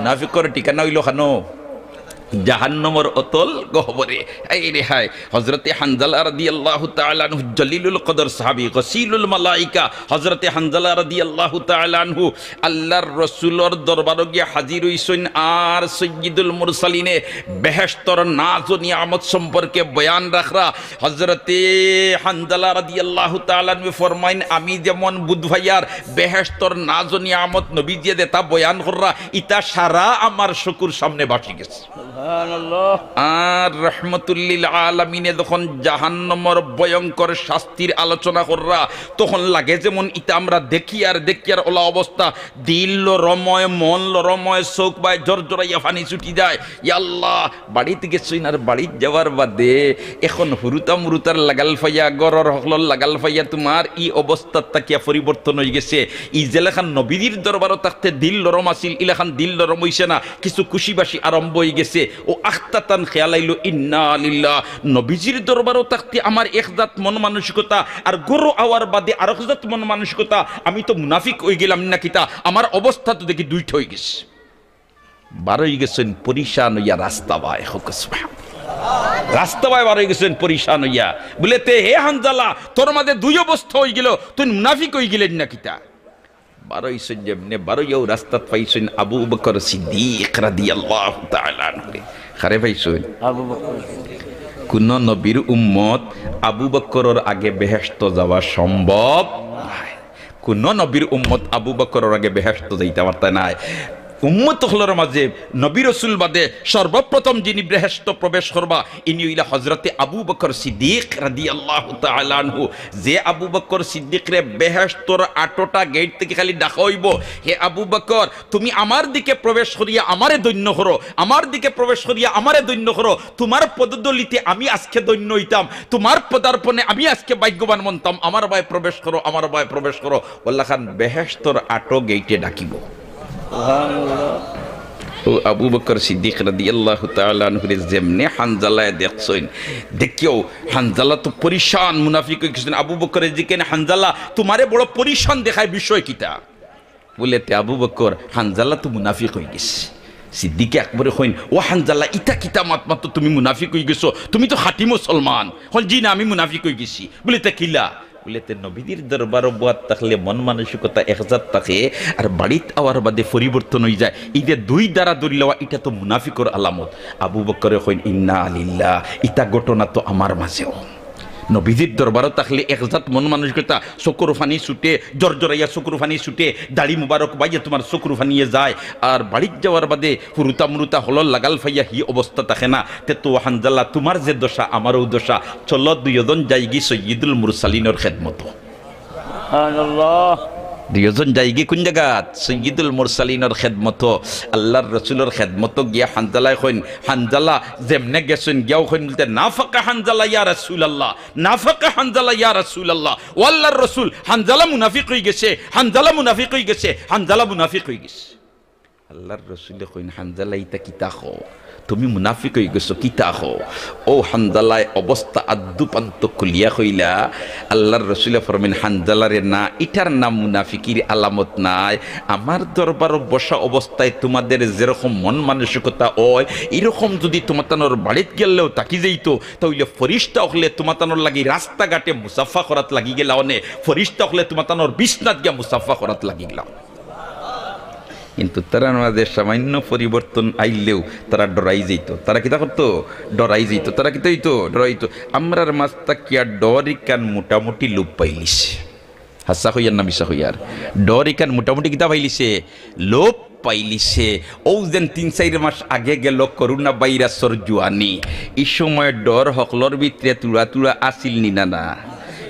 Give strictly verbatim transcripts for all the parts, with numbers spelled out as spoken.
মুনাফিকর ঠিকানা অইলো খানো জাহান্নামর অতল গহ্বরে। এই রে হায়, হযরতে হানজালা রাদিয়াল্লাহু তাআলা আনহু জলিলুল কদর সাহাবী, গসিলুল মালাইকা, হযরতে হানজালা রাদিয়াল্লাহু তাআলা আনহু আল্লাহর রসুলর দরবারো গিয়া হাজির অইছইন। আর সৈয়দুল মুরসালিনে বেহেশতর নাজ ও নিয়ামত সম্পর্কে বয়ান রাখরা। হযরতে হানজালা রাদিয়াল্লাহু তাআলা আনহু ফরমাইন, "আমি যেমন বুঝ পাইয়ার বেহেশতর নাজ ও নিয়ামত নবীজিয়ে যেতা বয়ান কররা, ইতা সারা আমার চকুর সামনে ভাসি গেছে।" সুবহানাল্লাহ। আর রহমতুল্লিল আলামিনে যখন জাহান্নামর ভয়ঙ্কর শাস্তির আলোচনা কররা, তখন লাগে যেমন ইতা আমরা দেখিয়ার দেখিয়ার অলা অবস্থা, দিল লরম অয়, মন লরম অয়, চউখ বায় জরজরাইয়া পানি ছুটি যায়। ইয়া আল্লাহ, বাড়িত গেছইন আর বাড়িত যাওয়ার বাদে এখন হুরুতা মুরুতার লাগাল পাইয়া, ঘরর হকলর লাগাল পাইয়া তুমার ই অবস্থাত থাকিয়া পরিবর্তন অইগেছে। ই যেলাখান নবীজির দরবারো থাকতে দিল লরম আছিল, ইলাখান দিল লরম অইছে না, কিছু খুশিবাসি আরম্ভ অইগেছে। অউ আখতাতান খেয়াল আইলো, ইন্না লিল্লাহ, নবীজির দরবারো থাকতে আমার এক জাত মন মানসিকতা, আর ঘরো আওয়ার বাদে আরক জাত মন মানসিকতা, আমি তো মুনাফিক অইগেলাম না কিতা, আমার অবস্থা তো দেখি দুইটা অইগেছে। বার অইগেছইন পরিশান অইয়া রাস্তা বায়, কউক্কা সুবহান। রাস্তা বায় বার অইগেছইন পরিশান অইয়া। বুলে, "তে হে হানজালা, তোর মাঝে দুই অবস্থা অইগেলো, তুই মুনাফিক অইগেলে না কিতা?" বার অইছইন যেমনে, বার অইয়াউ রাস্তাত পাইছইন আবু বকর সিদ্দিক রাদিয়াল্লাহু তাআলা আনহুরে। কারে পাইছইন? আবু বকর। কুনো নবীর উম্মত আবু বকরর আগে বেহেশতো যাওয়া সম্ভব নায়। কুনো নবীর উম্মত আবু বকরর আগে বেহেশতো যাইতা পারতা নায়। উম্মত অকলর মাঝে নবী রসুল বাদে সর্বপ্রথম যিনি বেহেশতো প্রবেশ করবা, ইনি অইলা হযরতে আবু বকর সিদ্দিক রাদিয়াল্লাহু তাআলা আনহু। যে আবু বকর সিদ্দিকরে বেহেশতর আটটা গেইট থাকি খালি ডাকা অইবো, "হে আবু বকর, তুমি আমার দিকে প্রবেশ করিয়া আমারে ধন্য করো, আমার দিকে প্রবেশ করিয়া আমারে ধন্য করো, তুমার পদধূলিতে আমি আজকে ধন্য অইতাম, তুমার পদার্পণে আমি আজকে ভাগ্যবান মনতাম, আমার বায় প্রবেশ করো, আমার বায় প্রবেশ করো।" অলাখান বেহেশতর আটো গেইটে ডাকিবো। সুবহানাল্লাহ। অউ আবু বকর সিদ্দিক রাদিয়াল্লাহু তাআলা আনহুরে যেমনে হানজালায় দেখছইন, দেখিয়াউ হানজালা তো পরিশান, মুনাফিক অইগেছইন। আবু বকরে জিকাইন, "হানজালা, তুমারে বড় পরিশান দেখায়, বিষয় কিতা?" বুলে, "তে আবু বকর, হানজালা তো মুনাফিক অইগেছে।" সিদ্দিকে আকবরে কইন, "ও হানজালা, ইতা কিতা মাত মাতো, তুমি মুনাফিক অইগেছো? তুমি তো খাঁটি মুসলমান।" কইন, "জি না, আমি মুনাফিক অইগেছি।" বুলে, "তে কিলা?" বুলে, "তে নবীজির দরবারো বওয়াত থাকলে মন মানসিকতা এক জাত থাকে, আর বাড়িত আওয়ার বাদে পরিবর্তন অইযায়। ই যে দুই ধারা ধরিলাওয়া, ইটা তো মুনাফিকর আলামত।" আবু বকরে কইন, "ইন্না লিল্লাহ, ইতা ঘটনা তো আমার মাঝেও।" নবীজির দরবারো থাকলে এক জাত মন মানসিকতা, চকুর পানি ছুটে, জরজরাইয়া চকুর পানি ছুটে, দাড়ি মুবারক বাইয়া তুমার চকুর পানিয়ে যায়, আর বাড়িত যাওয়ার বাদে হুরুতা মুরুতা হকলর লাগাল পাইয়া হি অবস্থা থাকে না। তে তো হানজালা, তুমার যে দশা, আমারও দশা। চলো দুইওজন যাইগি সৈয়দুল মুরসালিনর খেদমতো। সুবহানাল্লাহ। দুইওজন যাইগি কুন জাগাত? সৈয়দুল মুরসালিনর খেদমতো, আল্লাহর রসুলর খেদমতো গিয়া হানজালায় কইন, হানজালা যেমনে গেছইন, গিয়াউ কইন বুলতে, "নাফাকা হানজালা ইয়া রাসূলুল্লাহ, নাফাকা হানজালা ইয়া রাসূলুল্লাহ।" ও আল্লাহর রসুল, হানজালা মুনাফিক অইগেছে, হানজালা মুনাফিক অইগেছে, হানজালা মুনাফিক অইগেছে। আল্লাহর রসুলে কইন, "হানজালা, ইতা কিতা কও? তুমি মুনাফিক অইগেছো, কিতা কও?" অউ হানজালায় অবস্থা আদ্দু পান্ত খুলিয়া কইলা। আল্লাহর রসুলে ফরমাইন, "হানজালা রে, না, ইটার নাম মুনাফিকির আলামত নায়। আমার দরবারো বসা অবস্থায় তুমাদের যেরকম মন মানসিকতা অয়, ইরকম যুদি তুমাতানর বাড়িত গেলেও থাকি যাইতো, তা অইলে ফিরিস্তা অকলে তুমাতানর লাগি রাস্তাঘাটে মুসাফা করাত লাগি গেলা অনে, ফিরিস্তা অকলে তুমাতানর বিছনাত গিয়া মুসাফা করাত লাগি গেলা অনে।" কিন্তু তারার মাঝে সামান্য পরিবর্তন আইলেও তারা ডরাই যাইতো। তারা কিতা করতো? ডরাই যাইতো। তারা কিতা অইতো? ডরাইতো। আমরার মাঝ থাকিয়া ডর ইখান মোটামুটি লোপ পাইলিছে। হাছা কইয়ার না মিছা কইয়ার? ডর ইখান মোটামুটি কিতা পাইলিছে? লোপ পাইলিছে। অউ যেন তিন চাইর মাস আগে গেলো করোনা ভাইরাসর জুয়ানি, ই সময় ডর হকলর ভিতরে তুড়া তুড়া আছিল নি না? না,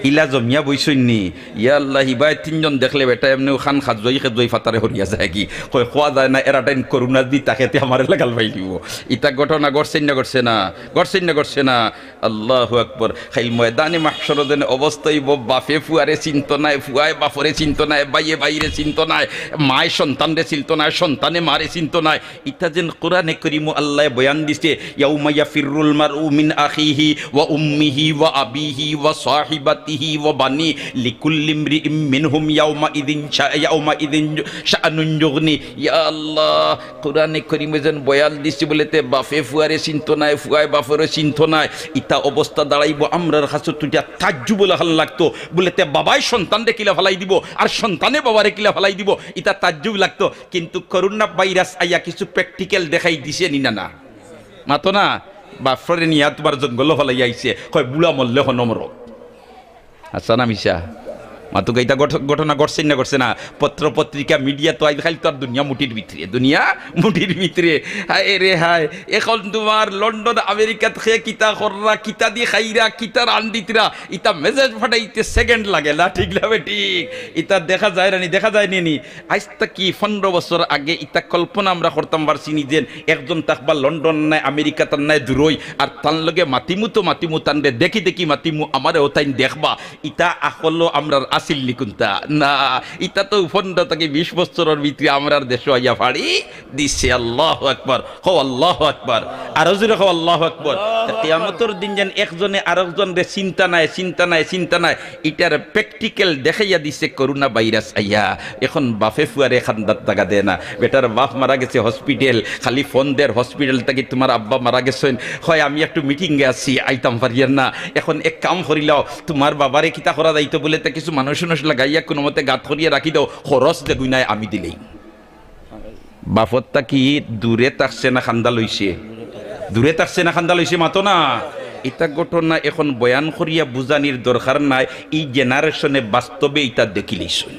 ইলা জমিয়া বইছইন নি? ইয়া আল্লাহ, হিবায় তিনজন দেখলে বেটা এমনেউ খান খাজুয়াই খেজুয়াই ফাতারে হরিয়া যায়গি। কয়, "খোয়া যায় না, এরা টাইম করোনা দি তাকেতে আমারে লাগাল পাইলিব।" ইতা ঘটনা ঘটছে না ঘটছে না? ঘটছে না ঘটছে না? আল্লাহু আকবার। খাইল ময়দানে মাহশরো যেন অবস্থা অইবো, বাপে ফুয়ারে চিনতো নায়, ফুয়ায় বাপরে চিনতো নায়, ভাইয়ে ভাইরে চিনতো নায়, মায় সন্তানরে চিনতো নায়, সন্তানে মারে চিনতো নায়। ইতা যেন কোরআনে করিমো আল্লায় বয়ান দিছে, "ইয়াউমা ইয়াফিররুল মারউ মিন আখিহি ওয়া উম্মিহি ওয়া আবিহি ওয়া সাহিবাতিহি ওয়া বানি, লিকুল্লি ইমরিইম মিনহুম ইয়াউমাইযিন শা-, ইয়াউমাইযিন শাআনুন যুগনি। ইয়া আল্লাহ, কোরআনে করিমে যেন বয়ান দিছে বুলেতে বাফে ফুয়ারে চিনতো নায়, ফুয়ায় বাফরে চিনতো নায়। ইতা অবস্থা দাঁড়াইবো, আমরার কাছে তো ইটা তাজ্জুব লাখান লাগতো। বুলেতে বাবায় সন্তানরে কিলা ফালাই দিবো, আর সন্তানে বাবারে কিলা ফালাই দিবো, ইতা তাজ্জুব লাগতো। কিন্তু করোনা ভাইরাস আইয়া কিছু practical দেখাই দিছে নি না? না, মাতো না। বাফরে নিয়া তুমার জঙ্গলো ফালাই আইছে, কয় বুড়া মরলে হনো মরো। আচ্ছা না মিছা? মাতুক্কা, ইতা ঘট-, ঘটনা ঘটছে না ঘটছে না? পত্র পত্রিকা, মিডিয়া তো আইজকাইল তো আর দুনিয়া মুঠির ভিতরে, দুনিয়া মুঠির ভিতরে। হায় রে হায়, এখন তুমার লন্ডন, আমেরিকাত খে কিতা কররা, কিতা দি খাইরা, কিতা রান্দিতরা, ইতা message ফাটাইতে second লাগে না, ঠিক না বে ঠিক? ইতা দেখা যায় না নি, দেখা যায় নি নি? আইজ থাকি পনরো বছর আগে ইতা কল্পনা আমরা করতাম পারছি নি যে একজন থাকবা লন্ডন নায়, আমেরিকাত নায়, দূরই, আর তান লগে মাতিমু তো মাতিমু, তানরে দেখি দেখি মাতিমু, আমারেও তাইন দেখবা। ইতা আখলো আমরার আছিল নি কুনতা? না, ইতা তো পনরো থাকি বিশ বছরর ভিতরে আমরার দেশো আইয়া ফাড়ি দিছে। আল্লাহু আকবার, কও আল্লাহু আকবার। আরো জোরে কও আল্লাহু আকবার। তে কিয়ামতর দিন যেন একজনে আরকজনরে চিনতা নায়, চিনতা নায়, চিনতা নায়, ইটার practical দেখাইয়া দিছে করোনা ভাইরাস আইয়া। এখন বাফে ফুয়ারে কান্দাত জাগা দেয় না। বেটার বাফ মারা গেছে, hospital, খালি ফোন দের hospital থাকি, "তুমার আব্বা মারা গেছইন।" কয়, "আমি একটু মিটিংয়ে আছি, আইতাম পারিয়ার না।" এখন এক কাম করিলাও, তুমার বাবারে কিতা করা যাইতো বুলেতে কিছু মানুষ উনুষ লাগাইয়া কুনুমতে গাত করিয়া রাখি দেও, খরচ যেগুইন আয় আমি দিলেই। বাফর থাকি দূরে থাকছে না কান্দা লইছে? দূরে থাকছে না কান্দা লইছে, মাতো না। ইতা ঘটনা এখন বয়ান করিয়া বুঝানির দরকার নাই, ই generation এ বাস্তবে ইতা দেখিলাইছইন।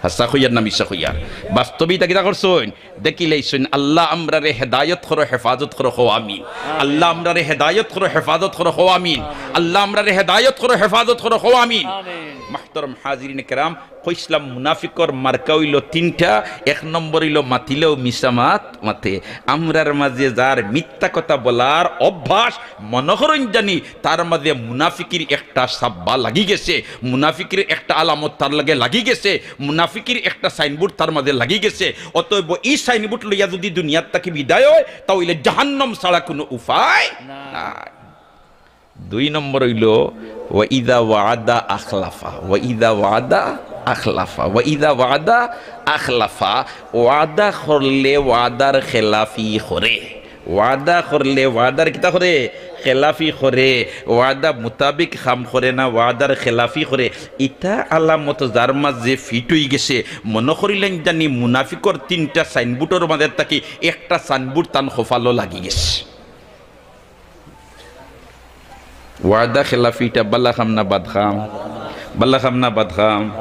হাছা কইয়ার না মিছা কইয়ার? বাস্তবে ইতা কিতা করছইন? দেখিলাইছইন। আল্লাহ আমরারে হেদায়ত করো, হেফাজত করো, কও আমিন। আল্লাহ আমরারে হেদায়ত করো, হেফাজত করো, কও আমিন। আল্লাহ আমরারে হেদায়ত করো, হেফাজত করো, কও আমিন। আমিন। মাহতারাম হাজিরিনে কেরাম, কইছলাম, মুনাফিকর মার্কা অইলো তিনটা। এক নম্বর অইলো মাতিলেও মিছা মাত মাতে। আমরার মাঝে যার মিথ্যা কথা বলার অভ্যাস, মনো করইন জানি তার মাঝে মুনাফিকির একটা সাব্বা লাগি গেছে, মুনাফিকির একটা আলামত তার লগে লাগি গেছে, মুনাফিকির একটা signboard তার মাঝে লাগি গেছে। অতএব ই signboard লইয়া যুদি দুনিয়ার থাকি বিদায় অয়, তা অইলে জাহান্নাম ছাড়া কুনু উপায় নাই। দুই নম্বর অইলো, "ওয়া ইযা ওয়াদা আখলাফা, ওয়া ইযা ওয়াদা আখলাফা, ওয়া ইযা ওয়াদা আখলাফা।" ওয়াদা করলে ওয়াদার খেলাফি করে, ওয়াদা করলে ওয়াদার কিতা করে? খেলাফি করে। ওয়াদা মোতাবিক কাম করে না, ওয়াদার খেলাফি করে। ইতা আলামত যার মাঝে ফিট অইগেছে, মনো করিলাইন জানি মুনাফিকর তিনটা signboard অর মাঝে থাকি একটা signboard তান কপালো লাগি গেছে। ওয়াদা খেলাফিটা বালা কাম না বাদ কাম? বালা কাম না বাদ কাম?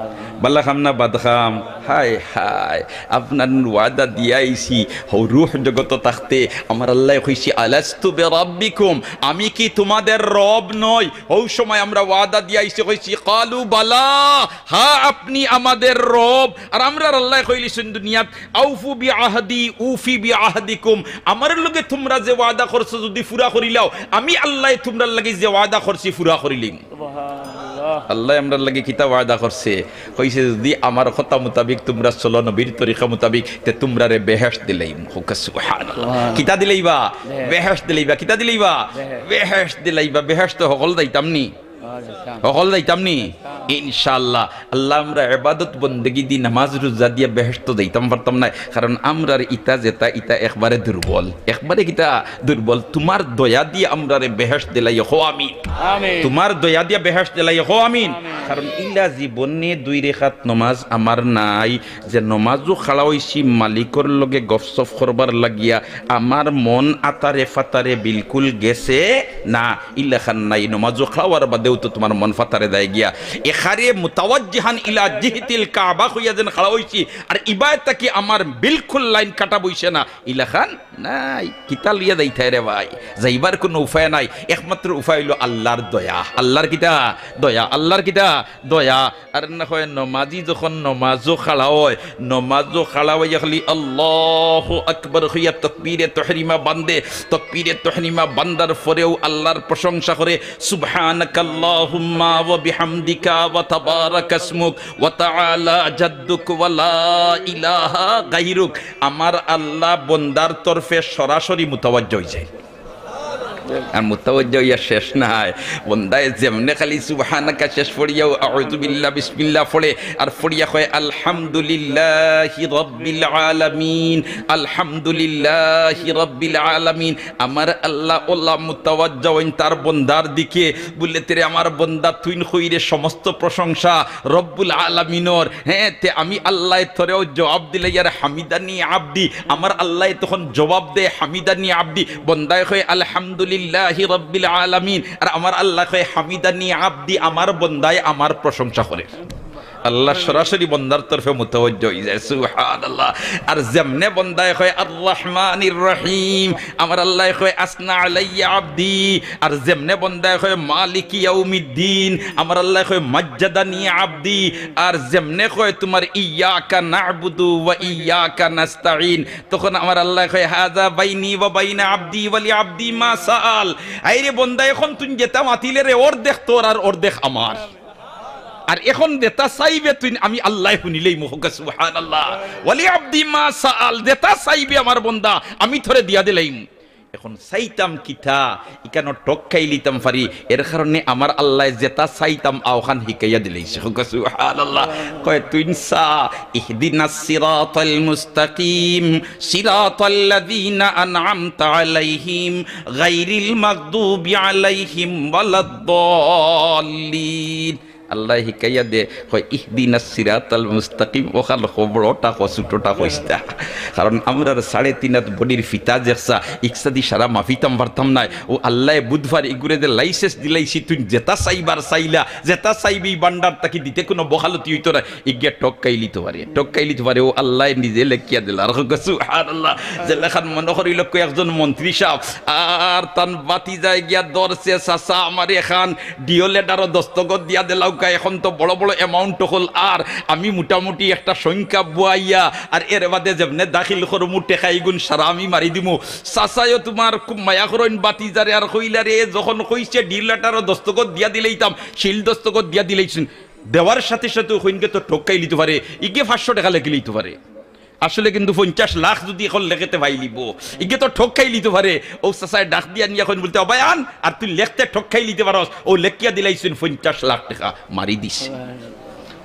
বালা কাম না বাদ কাম? হায় হায়, আপনার ওয়াদা দিয়া আইছি, হউ রুহ জগত থাকতে আমার আল্লায় কইছে, "আলাস্তু বিরাব্বিকুম, আমি কি তোমাদের রব নই?" হউ সময় আমরা ওয়াদা দিয়া আইছি, কইছি, "কালু বালা, হ্যাঁ, আপনি আমাদের রব।" আর আমরার আল্লায় কইলিছইন দুনিয়াত, "আউফু বিআহদি উফি বিআহদিকুম।" আমার লগে তুমরা যে ওয়াদা করছো যুদি পুরা করিলাও, আমি আল্লায় তুমরার লাগি যে ওয়াদা করছি পুরা করিলিমু। সুবহানাল্লাহ। আল্লায় আমরার লাগি কিতা ওয়াদা করছে? কইছে, "যুদি আমার কথা মোতাবিক তুমরা চলো, নবীর তরিকা মোতাবিক, তে তুমরারে বেহেশত দিলাইমু।" কউক্কা সুবহানাল্লাহ। সুবহানাল্লাহ। কিতা দিলাইবা? বেহেশত। বেহেশত দিলাইবা। কিতা দিলাইবা? বেহেশত। বেহেশত দিলাইবা। বেহেশত হকল যাইতাম নি? হকল যাইতাম নি? ইনশাআল্লাহ। আল্লাহ, আমরা ইবাদত বন্দেগি দি, নামাজ রোজা দিয়া বেহেশত যাইতাম পারতাম নায়, কারণ আমরার ইতা যেতা ইতা একবারে দুর্বল, একবারে কিতা দুর্বল। তুমার দয়া দিয়া আমরারে বেহেশত দিলাইও, কও আমিন। আমিন। তুমার দয়া দিয়া বেহেশত দিলাইও, কও আমিন। আমিন। কারণ ইলা জীবনে দুই রেকাত নমাজ আমার নাই, যে নমাজো খাড়া অইছি মালিকর লগে গফসফ করবার লাগিয়া, আমার মন আতারে ফাতারে বিলকুল গেছে না, ইলাখান নাই। নমাজো খাড়া অওয়ার বাদেও তো তুমার মন ফাতারে যায় গিয়া। এখারে মুতাওয়াজ্জিহান ইলা জিহতিল কাবা কইয়া যেন খাড়া অইছি, আর ইবায় থাকি আমার বিলকুল লাইন কাটা বইছে না, ইলাখান নাই। কিতা লইয়া যাইতায় রে ভাই? যাইবার কুনু উপায় নাই। একমাত্র উপায় অইলো আল্লার দয়া। আল্লার কিতা? দয়া। আল্লার কিতা? দয়া। আর না কয় নমাজি যখন নমাজো খাড়া অয়, নমাজো খাড়া অইয়া খালি আল্লাহু আকবার কইয়া তকবীরে তহরিমা বান্দে, তকবীরে তহরিমা বান্দার পরেউ আল্লার প্রশংসা করে, "সুবহানাকাল্লাহুম্মা ওয়া বিহামদিকা ওয়া তাবারাকা ইসমুক ওয়া তাআলা জাদ্দুক ওয়া লা ইলাহা গায়রুক।" আমার আল্লাহ বন্দার তরফে সরাসরি মুতাওয়াজ্জা অইযায়। আর মুতাওয়াজ্জা অইয়া শেষ নায়, বন্দায় যেমনে খালি সুবহানাকা শেষ পড়িয়াও আউযুবিল্লাহ, বিসমিল্লাহ পড়ে, আর পড়িয়া কয়, "আলহামদুলিল্লাহি রাব্বিল আলামিন, আলহামদুলিল্লাহি রাব্বিল আলামিন।" আমার আল্লাহ অলা মুতাওয়াজ্জা অইন তার বন্দার দিকে, বুলে, "তেরে আমার বন্দা, তুইন কইরে সমস্ত প্রশংসা রব্বুল আলামিনর, হ্যাঁ, তে আমি আল্লায় তোরেও জবাব দিলাইয়ার হামিদানি আব্দি।" আমার আল্লায় তখন জবাব দেয়, "হামিদানি আব্দি।" বন্দায় কয়, "আলহামদুলিল্লাহি রাব্বিল আলামিন।" আর আমার আল্লায় কয়, "হামিদানি আব্দি, আমার বন্দায় আমার প্রশংসা করে।" আল্লাহ সরাসরি বন্দার তরফে মুতাওয়াজ্জা অই যায়। সুবহানাল্লাহ। আর যেমনে বন্দায় কয়, "আর রহমানির রহিম", আমার আল্লায় কয়, "আসনা আলাইয়া আব্দি।" আর যেমনে বন্দায় কয়, "মালিকি ইয়াউমিদ্দিন", আমার আল্লায় কয়, "মাজ্জাদানি আব্দি।" আর যেমনে কয় তুমার, "ইয়াকা না'বুদু ওয়া ইয়াকা নাস্তাইন", তখন আমার আল্লায় কয়, "হাযা বাইনি ওয়া বাইনা আব্দি ওয়া লি আব্দি মা সাআল।" আইরে বন্দা, এখন তুইন যেতা মাতিলে রে, অর্ধেক তোর আর অর্ধেক আমার। আর এখন যেতা চাইবে তুইন, আমি আল্লায় হুনিলাইমু। কউক্কা সুবহানাল্লাহ। "ওয়া লি আব্দি মা সাআল", যেতা চাইবে আমার বন্দা, আমি তোরে দিয়া দিলাইমু। এখন চাইতাম কিতা, ইখানো ঠক খাইলিতাম পারি, এর কারণে আমার আল্লায় যেতা চাইতাম অউখান হিকাইয়া দিলাইছে। কউক্কা সুবহানাল্লাহ। কয়, "তুইন চা, ইহদিনাস সিরাতাল মুস্তাকিম, সিরাতাল্লাযিনা আনআমতা আলাইহিম, গায়রিল মাগদুবি আলাইহিম ওয়ালাদ্দাল্লিন।" আল্লায় হিকাইয়া দে, কয়, "ইহদিনাস সিরাতাল মুস্তাকিম", অখান কও, বড়টা কও, ছোটটা কইস না। কারণ আমরার সাড়ে তিন আত বডির ফিতা যেকছা, ইকছাদি সারা মাপিতাম পারতাম নায়। অউ আল্লায় বুঝবার ইগুরে যে license দিলাইছি, তুইন যেতা চাইবার চাইলা, যেতা চাইবে ই ভান্ডার থাকি দিতে কুনু বখালতি অইতো নায়। ইগিয়ে ঠক খাইলিতো পারে, ঠক খাইলিতো পারে, অউ আল্লায় নিজে লেখিয়া দিলা। আর কউক্কা সুবহানাল্লাহ। যেলাখান মনো করিলাউক্কা একজন মন্ত্রী সাব, আর তান ভাতিজায় গিয়া ধরছে, "চাচা, আমারে এখান ডিও লেটারো দস্তখত দিয়া দিলাউক্কা, এখন তো বড় বড় amount অকল, আর আমি মোটামুটি একটা সংখ্যা বওয়াইয়া, আর এর বাদে যেমনে দাখিল করমু, টেকা ইগুন সারা আমি মারি দিমু।" চাচায়ও তুমার খুব মায়া করইন ভাতিজারে, আর কইলা রে, যখন কইছে ডিও লেটারো দস্তখত দিয়া দিলাইতাম, সিল দস্তখত দিয়া দিলাইছইন। দেওয়ার সাথে সাথে অউ কইন কে তো ঠক খাইলিতো পারে, ইগে পাঁচশো টেকা লেখিলিতো পারে। আসলে কিন্তু পঞ্চাশ লাখ যুদি এখন লেখেতে পাইলিবো, ইগে তো ঠক খাইলিতো পারে। অউ চাচায় ডাক দিয়া নিয়া কইন বুলতে, "অবায় আন, আর তুই লেখতে ঠক খাইলিতে পারস।" অউ লেখিয়া দিলাইছইন পঞ্চাশ লাখ টেকা, মারি দিছে।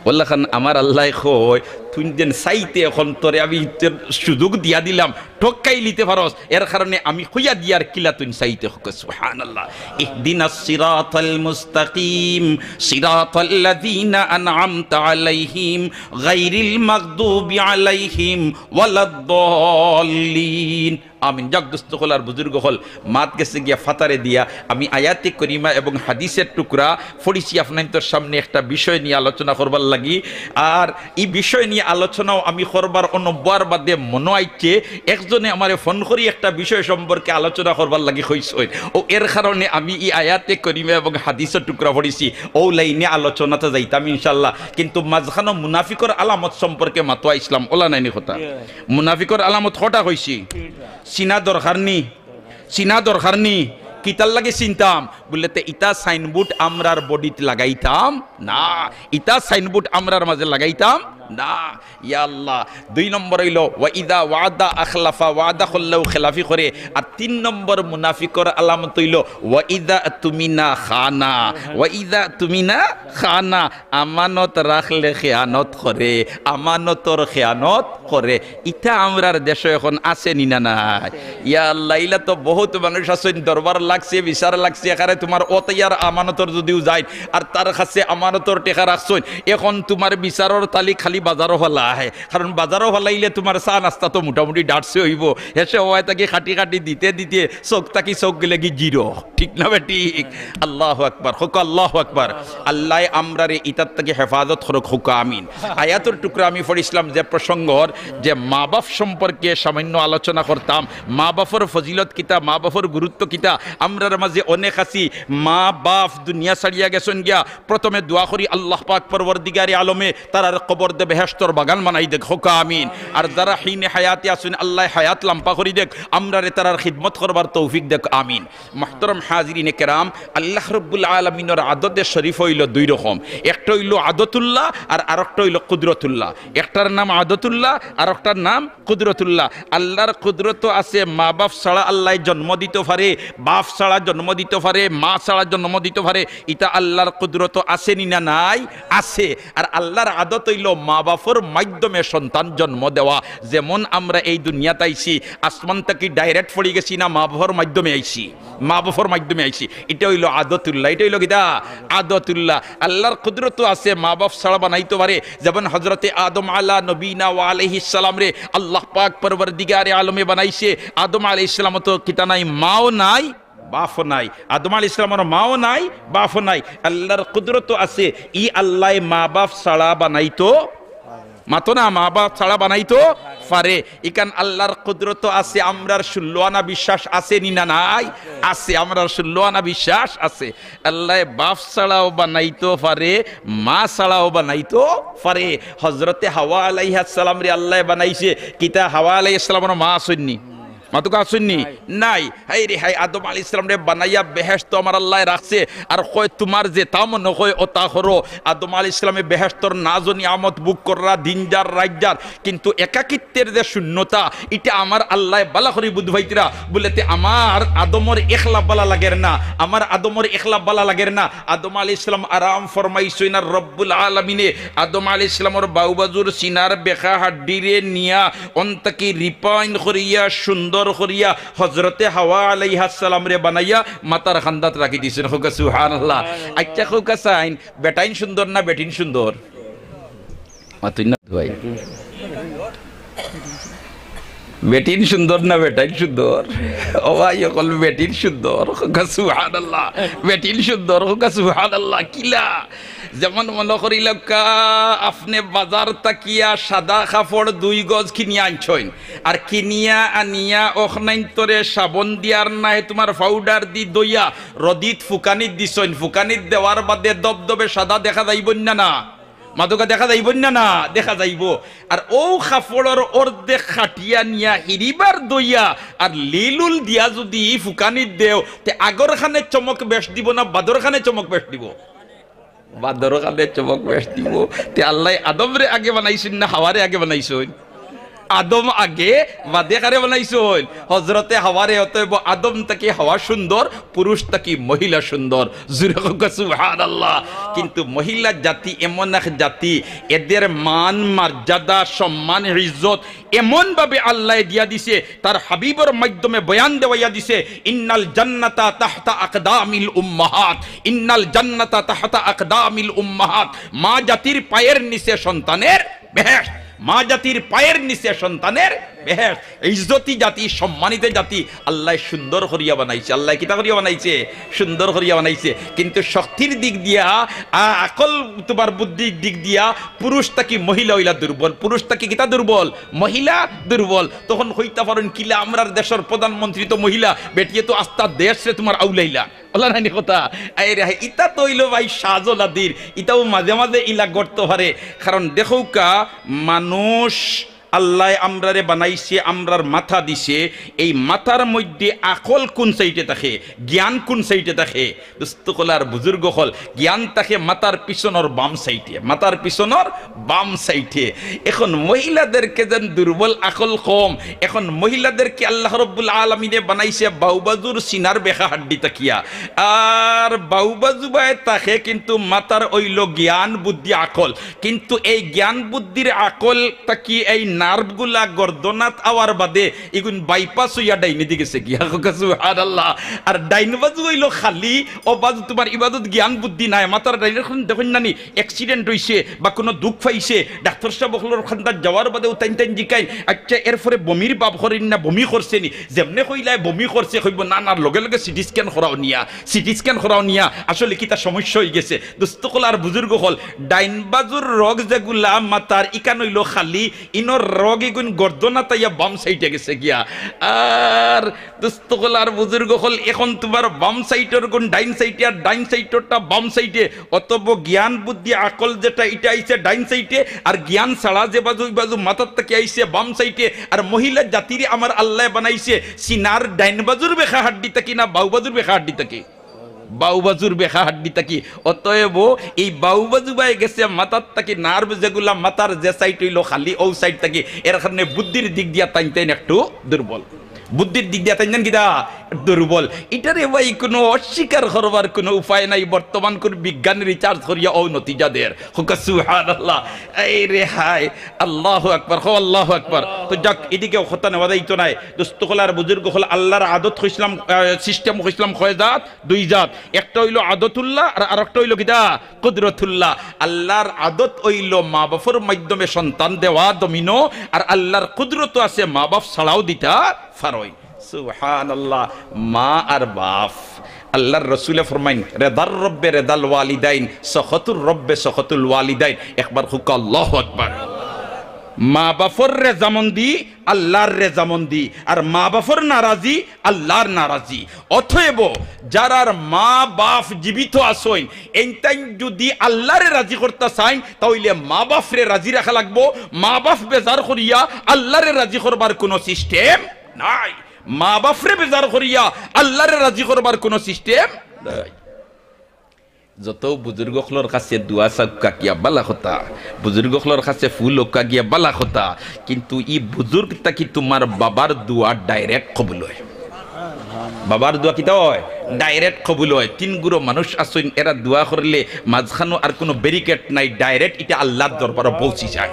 অলাখান আমার আল্লায় কয়, "তুইন যেন চাইতে এখন তোরে আমি তোর সুযোগ দিয়া দিলাম, ঠক খাইলিতে পারস, এর কারণে আমি কইয়া দিয়ার কিলা তুইন চাইতে।" কউক্কা সুবহানাল্লাহ। ইহদিনাস সিরাতাল মুস্তাকিম, সিরাতাল্লাযিনা আনআমতা আলাইহিম, গায়রিল মাগদুবি আলাইহিম ওয়ালাদ্দাল্লিন। আমিন। যাউক দোস্ত অকল আর বুজুর্গ অকল, মাত গেছে গিয়া ফাতারে দিয়া। আমি আয়াতে করিমা এবং হাদিসের টুকরা পড়ছি আপনাইনতর সামনে একটা বিষয় নিয়া আলোচনা করবার লাগি। আর ই বিষয় নিয়া আলোচনাও আমি করবার অনব্বার বাদে মনো আইছে, একজনে আমারে ফোন করি একটা বিষয় সম্পর্কে আলোচনা করবার লাগি কইছইন। অউ এর কারণে আমি ই আয়াতে করিমা এবং হাদিসের টুকরা পড়ছি। অউ লাইনে আলোচনাত যাইতাম ইনশাআল্লাহ। কিন্তু মাঝখানো মুনাফিকর আলামত সম্পর্কে মাতো আইছলাম, অলা নায়নি কথা? মুনাফিকর আলামত কয়টা কইছি? চিনা দরকার নি? চিনা দরকার নি? কিতার লাগি চিনতাম? বুলে, "তে ইতা সাইনবোর্ড আমরার বডিত লাগাইতাম না, ইতা সাইনবোর্ড আমরার মাঝে লাগাইতাম না।" ইয়া আল্লাহ। দুই নম্বর অইলো, "ওয়া ইযা ওয়াদা আখলাফা", ওয়াদা করলেও খেলাফি করে। আর তিন নম্বর মুনাফিকর আলামত অইলো, "ওয়া ইযা তুমিনা খানা", ওয়া ইযা তুমিনা খানা, আমানত রাখলে খেয়ানত করে, আমানতর খেয়ানত করে। ইতা আমরার দেশো এখন আছে নি না নাই? ইয়া আল্লাহ, ইলা তো বহুত মানুষ আছইন, দরবার লাগছে, বিচার লাগছে, এখানে তুমার অতিয়ার আমানতর যুদিও যাইন, আর তার কাছে আমানতর টেকা রাখছইন, এখন তুমার বিচারর তালি খালি বাজারো ফালায়, কারণ বাজারো ফালাইলে তুমার চা নাস্তা তো মোটামুটি ডাটছে অইবো, হেষে অবায় থাকি কাটি কাটি দিতে দিতে চউখ থাকি চউখ গেলেগি জিরো। ঠিক না বেঠিক? আল্লাহু আকবার, কউক্কা আল্লাহু আকবার। আল্লায় আমরারে ইতার থাকি হেফাজত করউক, কউক্কা আমিন। আয়াতর টুকরা আমি পড়ছিলাম যে প্রসঙ্গর, যে মা-বাপ সম্পর্কে সামান্য আলোচনা করতাম, মা-বাপর ফজিলত কিতা, মা-বাপর গুরুত্ব কিতা, আমরার মাঝে অনেক আছি, মা বাফ দুনিয়া ছাড়িয়া গেছইন গিয়া, প্রথমে দোয়া করি আল্লাহ পাক পরওয়ারদিগারে আলমে তারার কবরদে বেহেশতর বাগান বানাই দেউক, কউক্কা আমিন। আর যারা হিনে হায়াতে আছইন, আল্লায় হায়াত লাম্বা করি দেউক, আমরারে তারার খিদমত করবার তৌফিক দেউক, আমিন। মুহতারাম হাজিরিনে কেরাম, আল্লাহ রব্বুল আলামিনর আদতে শরীফ অইলো দুই রকম, একটা অইলো আদতুল্লাহ আর আরেকটা অইলো কুদরতুল্লাহ। একটার নাম আদতুল্লাহ আর একটার নাম কুদরতুল্লাহ। আল্লার কুদরতও আছে, মা বাফ ছাড়া আল্লায় জন্ম দিতো পারে, বাফ ছাড়া জন্ম দিতো পারে, মা ছাড়া জন্ম দিতো পারে। ইটা আল্লার কুদরতও আছে নি না নাই? আছে। আর আল্লার আদত অইলো মা বাফর মাধ্যমে সন্তান জন্ম দেওয়া। যেমন আমরা এই দুনিয়াত আইছি, আসমান থাকি direct পড়ি গেছি না, মা বাফর মাধ্যমে আইছি? মা বাফর মাধ্যমে আইছি। ইটা অইলো আদতুল্লাহ। ইটা অইলো কিতা? আদতুল্লাহ। আল্লার কুদরতও আছে, মা বাফ ছাড়া বানাইতো পারে। যেমন হযরতে আদম আলা নবীনা ওয়া আলাইহিস সালামরে আল্লাহ পাক পরওয়ারদিগারে আলমে বানাইছে। আদম আলাইহিস সালামর তো কিতা নাই, মাও নাই, বাফও নাই। আদম আলাইহিস সালামর মাও নাই, বাফও নাই। আল্লার কুদরতও আছে, ই আল্লায় মা বাফ ছাড়া বানাইতো, মাতো না, মা বাফ ছাড়া বানাইতো পারে। ইখান আল্লার কুদরতও আছে। আমরার ষোলো আনা বিশ্বাস আছে নি না নাই? আছে। আমরার ষোলো আনা বিশ্বাস আছে। আল্লায় বাফ ছাড়াও বানাইতো পারে, মা ছাড়াও বানাইতো পারে। হযরতে হাওয়া আলাইহাস সালামরে আল্লায় বানাইছে কিতা? হাওয়া আলাইহিস সালামর মা আছইন নি? মাতউক্কা, আছইন নি? নাই। নাই। হায় রে হায়, আদম আলাইহিস সালামরে বানাইয়া বেহেশতো আমার আল্লায় রাখছে, আর কয়, "তুমার যেতা মনো কয় অতা করো।" আদম আলাইহিস সালামে বেহেশতর নাজ ও নিয়ামত ভোগ কররা, দিন যার রাইত যার, কিন্তু একাকিত্বের যে শূন্যতা, ইটা আমার আল্লায় ভালা করি বুঝ পাইতরা। বুলে, "তে আমার আদমর একলা ভালা লাগের না, আমার আদমর একলা ভালা লাগের না।" আদম আলাইহিস সালাম আরাম ফরমাইছইন, আর রব্বুল আলামিনে আদম আলাইহিস সালামর বাউ বাজুর সিনার বেকা হাড্ডিরে নিয়া অন থাকি refine করিয়া, সুন্দর করিয়া হযরতে হাওয়া আলাইহাস সালামরে বানাইয়া মাথার কান্দাত রাখি দিছইন। কউক্কা সুবহানাল্লাহ। আইচ্ছা, কউক্কা চাইন, বেটাইন সুন্দর না বেটিন সুন্দর? মাতইন না ভাই। বেটিন সুন্দর না বেটাইন সুন্দর? ও ভাই, অকল বেটিন সুন্দর। কউক্কা সুবহানাল্লাহ। বেটিন সুন্দর। কউক্কা সুবহানাল্লাহ। কিলা? যেমন মনো করিলাউক্কা, আপনে বাজার থাকিয়া সাদা কাপড় দুই গজ কিনিয়া আনছইন, আর কিনিয়া আনিয়া অখনাইন্তরে সাবন দিয়ার নায় তুমার powder দি ধইয়া রদিত ফুকানিত দিছইন, ফুকানিত দেওয়ার বাদে দবদবে সাদা দেখা যাইবো না, না? মাতউক্কা, দেখা যাইবো না, না? দেখা যাইবো। আর অউ কাপড়র অর্ধেক কাটিয়া নিয়া হিরিবার ধইয়া আর লিলুল দিয়া যুদি ফুকানিত দেও, তে আগর খানে চমক বেশ দিবো না বাদর খানে চমক বেশ দিবো? বাদর খানে চমক বেশ দিবো। তে আল্লায় আদমরে আগে বানাইছইন না হাওয়ারে আগে বানাইছইন? আদম আগে, বাদে কারে বানাইছইন? হযরতে হাওয়ারে। অতএব আদম থাকি হাওয়া সুন্দর, পুরুষ থাকি মহিলা সুন্দর। জুরে কউক্কা সুবহানাল্লাহ। কিন্তু মহিলা জাতি এমন এক জাতি, এদের মান, মর্যাদা, সম্মান, ইজ্জত এমন ভাবে আল্লায় দিয়া দিছে, তার হাবিবর মাধ্যমে বয়ান দেওয়াইয়া দিছে, "ইন্নাল জান্নাতা তাহতা আকদামিল উম্মাহাত, ইন্নাল জান্নাতা তাহতা আকদামিল উম্মাহাত।" মা জাতির পায়ের নিচে সন্তানের বেহেশত, মা জাতির পায়ের নিচে সন্তানের বেহেশত। ইজ্জতি জাতি, সম্মানিত জাতি, আল্লায় সুন্দর করিয়া বানাইছে। আল্লায় কিতা করিয়া বানাইছে? সুন্দর করিয়া বানাইছে। কিন্তু শক্তির দিক দিয়া, আ-, আকল তুমার বুদ্ধির দিক দিয়া পুরুষ থাকি মহিলা অইলা দুর্বল, পুরুষ থাকি কিতা দুর্বল? মহিলা দুর্বল। তখন কইতা পারইন কিলা, আমরার দেশর প্রধানমন্ত্রী তো মহিলা, বেটিয়ে তো আস্তা দেশরে তুমার আউলাইলা। অলা নায়নি কথা? আরে হায়, ইতা তো অইলো ভাই সাজল আদির, ইতাও মাঝে মাঝে ইলা ঘটতো পারে। কারণ দেখউক্কা, মানুষ আল্লায় আমরারে বানাইছে, আমরার মাথা দিছে, এই মাথার মধ্যে আকল কুন সাইডে থাকে, জ্ঞান কুন সাইডে থাকে? দোস্ত অকল আর বুজুর্গ অকল, জ্ঞান থাকে মাথার পিছনর বাম সাইডে, মাথার পিছনর বাম সাইডে। এখন মহিলাদেরকে যেন দুর্বল, আকল কম, এখন মহিলাদেরকে আল্লাহ রব্বুল আলামিনে বানাইছে বাউবাজুর সিনার বেকা হাড্ডি থাকিয়া, আর বাউবাজু বায় থাকে কিন্তু মাথার অইলো জ্ঞান, বুদ্ধি, আকল। কিন্তু এই জ্ঞান বুদ্ধির আকল থাকি এই nerve গুলা গর্দনাত আওয়ার বাদে ইগুন bypass অইয়া ডাইনেদি গেছে গিয়া। কউক্কা সুবহানাল্লাহ। আর ডাইন বাজু অইলো খালি, অউ বাজু তুমার ই বাজুত জ্ঞান বুদ্ধি নাই। মাথার ডাইনর খান দেখইন না নি, accident অইছে বা কুনু দুখ পাইছে, ডাক্তর সাব অকলর কান্দাত যাওয়ার বাদে তাইন তাইন জিকাইন, "আইচ্ছা, এরপরে বমির ভাব করইন না, বমি করছে নি?" যেমনে কইলায় বমি করছে, কইবো, "না, না, লগে লগে CT scan করাও নিয়া, CT scan করাও নিয়া, আসলে কিতা সমস্যা অইগেছে।" দোস্ত অকল আর বুজুর্গ অকল, ডাইন বাজুর রগ যেগুলা মাথার, ইখান অইলো খালি, ইনর রোগীগুন গর্দনা তাইয়া বাম সাইডে গেছে গিয়া। আর দোস্ত অকল আর বুজুর্গ অকল, এখন তুমার বাম সাইডর গুন ডাইন সাইডে আর ডাইন সাইডরটা বাম সাইডে। অতএব জ্ঞান বুদ্ধি আকল যেটা, ইটা আইছে ডাইন সাইডে, আর জ্ঞান ছাড়া যে বাজু, ওই বাজু মাথার থাকি আইছে বাম সাইডে। আর মহিলা জাতিরে আমার আল্লায় বানাইছে সিনার ডাইন বাজুর বেকা হাড্ডি থাকি না বাউ বাজুর বেকা হাড্ডি থাকি? বাউ বাজুর বেকা হাড্ডি থাকি। অতএব এই বাউ বাজু বায় গেছে মাথার থাকি, নার্ভ যেগুলা মাথার যে সাইড অইলো খালি, অউ সাইড থাকি। এর কারণে বুদ্ধির দিক দিয়া তাইন তাইন একটু দুর্বল, বুদ্ধির দিক দিয়া তাইন তাইন কিতা দুর্বল। ইটারে ভাই কুনু অস্বীকার করবার কুনু উপায় নাই। বর্তমান কুনু বিজ্ঞান research করিয়া অউ নতিজা দের। কউক্কা সুবহানাল্লাহ। এই রে হায়, আল্লাহু আকবার, কও আল্লাহু আকবার। তো যাক, ইদিকে কথা নেওয়া যাইতো নায়। দোস্ত অকল আর বুজুর্গ অকল, আল্লার আদত কইছলাম, আহ, system কইছলাম কয় জাত, দুই জাত। একটা অইলো আদতুল্লাহ আর আরেকটা অইলো কিতা? কুদরতুল্লাহ। আল্লার আদত অইলো মা বাফর মাধ্যমে সন্তান দেওয়া দমিনো, আর আল্লার কুদরত আছে মা বাফ ছাড়াও দিতা পারইন। সুবহানাল্লাহ। মা আর বাফ, আল্লার রসুলে ফরমাইন, "রেদার রব্বে রেদাল ওয়ালিদাইন, সখতুর রব্বে সখতুল ওয়ালিদাইন।" একবার কউক্কা আল্লাহু আকবার। মা বাফর রেজামন্দি আল্লার রেজামন্দি, আর মা বাফর নারাজি আল্লার নারাজি। অতএব যারার মা বাফ জীবিত আছইন, এইন তাইন যুদি আল্লারে রাজি করতা চাইন, তা অইলে মা বাফরে রাজি রাখা লাগবো। মা বাফ বেজার করিয়া আল্লারে রাজি করবার কুনু system নাই। মা বাফরে বেজার করিয়া আল্লারে রাজি করবার কুনু system নাই। যত বুজুর্গ অকলর কাছে দোয়া চাউক্কা গিয়া বালা কথা, বুজুর্গ অকলর কাছে ফুল অউক্কা গিয়া বালা কথা, কিন্তু ই বুজুর্গ থাকি তুমার বাবার দোয়া direct কবুল অয়। বাবার দোয়া কিতা অয়? Direct কবুল অয়। তিন গুরু মানুষ আছইন, এরা দোয়া করলে মাঝখানো আর কুনু barricade নাই, direct ইটা আল্লার দরবারো পৌঁছি যায়।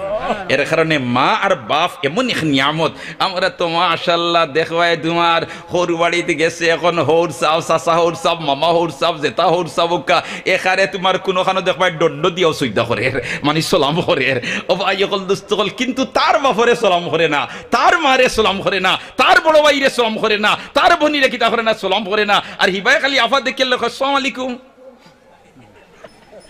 এর কারণে মা আর বাফ এমন এক নিয়ামত। আমরা তো মাশাআল্লাহ দেখবায় তুমার হউর বাড়িত গেছে, এখন হউর সাব, চাচা হউর সাব, মামা হউর সাব, জেঠা হউর সাব অউক্কা, এখানে তুমার কুনুখানো দেখবায় দণ্ড দিয়াও সইদা করের, মানি সালাম করের। ও ভাই অকল, দোস্ত অকল, কিন্তু তার বাফরে সালাম করে না, তার মারে সালাম করে না, তার বড় ভাইরে সালাম করে না, তার বইনরে কিতা করে না, সালাম করে না। আর হিবায় খালি আফা দেখিলে কয়, "আসসালামু আলাইকুম।"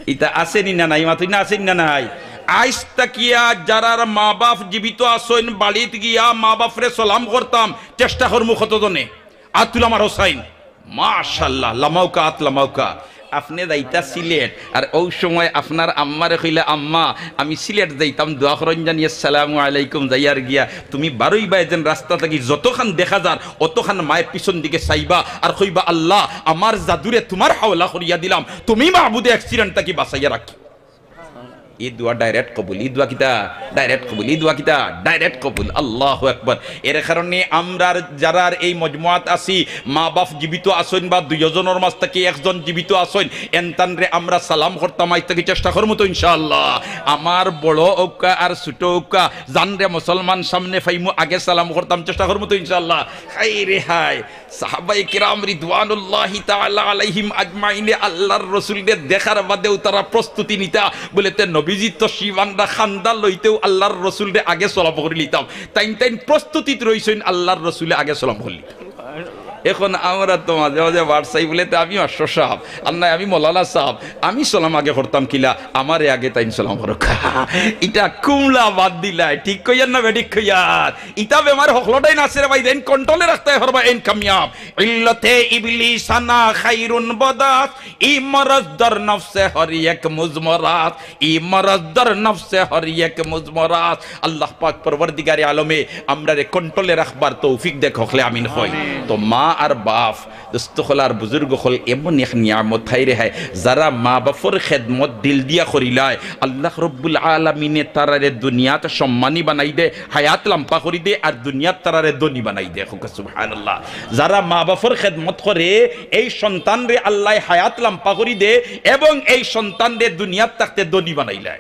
ইতা আছে নি না নাই? মাতইন না, আছে নি না নাই? আইজ থাকিয়া যারার মা বাফ জীবিত আছইন, বাড়িত গিয়া মা বাফরে সালাম করতাম, চেষ্টা করমু কতজনে? আত তুলা মারো চাইন। মাশাআল্লাহ, লামাউক্কা, আত লামাউক্কা। আপনে যাইতা সিলেট, আর অউ সময় আপনার আম্মারে কইলা, "আম্মা, আমি সিলেট যাইতাম, দোয়া করইন জানি, আসসালামু আলাইকুম," যাইয়ার গিয়া তুমি বারইবায় যেন রাস্তা থাকি যতখান দেখা যার, অতখান মায়ে পিছন দিকে চাইবা আর কইবা, "আল্লাহ, আমার জাদুরে তুমার হাওলা করিয়া দিলাম, তুমি মাবুদে accident থাকি বাঁচাইয়া রাখি।" ই দোয়া direct কবুল, ই দোয়া কিতা? Direct কবুল, ই দোয়া কিতা? Direct কবুল। আল্লাহু আকবার। এর কারণে আমরার যারার এই মজমুয়াত আছি, মা বাফ জীবিত আছইন বা দুইজনর মাঝ থাকি একজন জীবিত আছইন, এনতানরে আমরা সালাম করতাম, আইজ থাকি চেষ্টা করমু তো ইনশাআল্লাহ। আমার বড় অউক্কা আর ছোট অউক্কা, জানরে মুসলমান সামনে পাইমু, আগে সালাম করতাম, চেষ্টা করমু তো ইনশাআল্লাহ। হায় রে হায়, সাহাবায়ে কেরাম রিদওয়ানুল্লাহি তাআলা আলাইহিম আজমাইনে আল্লার রসুলরে দেখার বাদেউ তারা প্রস্তুতি নিতা, বলে, "তে নবীজি তশরিফ আনরা, কান্দা লইতেউ আল্লার রসুলরে আগে সালাম করিলিতাম।" তাইন তাইন প্রস্তুতিত রইছইন, আল্লার রসুলে আগে সালাম করিলিতা। এখন আমরা তো মাঝে মাঝে বাড় চাই বলে, "তে আমি মাস্টর সাব, আর নায় আমি মৌলানা সাব, আমি সালাম আগে করতাম কিলা, আমারে আগে তাইন সালাম করউক্কা।" ইটা কুমলা বাদ দিলায়, ঠিক কইয়ার না বেঠিক কইয়ার? ইতা বেমার হকলটাইন আছে রে ভাই, যেইন control-এ রাখতায় পারবা এইন কামিয়াব। ইল্লতে ইবলিসানা খাইরুন বদাস, ই মরজ দর নফসে হর এক মুজমরাস, ই মরজ দর নফসে হর এক মুজমরাস। আল্লাহ পাক পরওয়ারদিগারে আলমে আমরারে control-এ রাখবার তৌফিক দেখ, হকলে আমিন কই। তো মা আর বাফ, দোস্ত অকল আর বুজুর্গ অকল, এমন এক নিয়ামত, হায় রে হায়, যারা মা বাফর খেদমত দিল দিয়া করিলায়, আল্লাহ রব্বুল আলামিনে তারারে দুনিয়াত সম্মানী বানাই দে, হায়াত লাম্বা করি দে, আর দুনিয়াত তারারে ধনী বানাই দে। কউক্কা সুবহানাল্লাহ। যারা মা বাফর খেদমত করে, এই সন্তানরে আল্লায় হায়াত লাম্বা করি দে এবং এই সন্তানরে দুনিয়াত থাকতে ধনী বানাইলায়।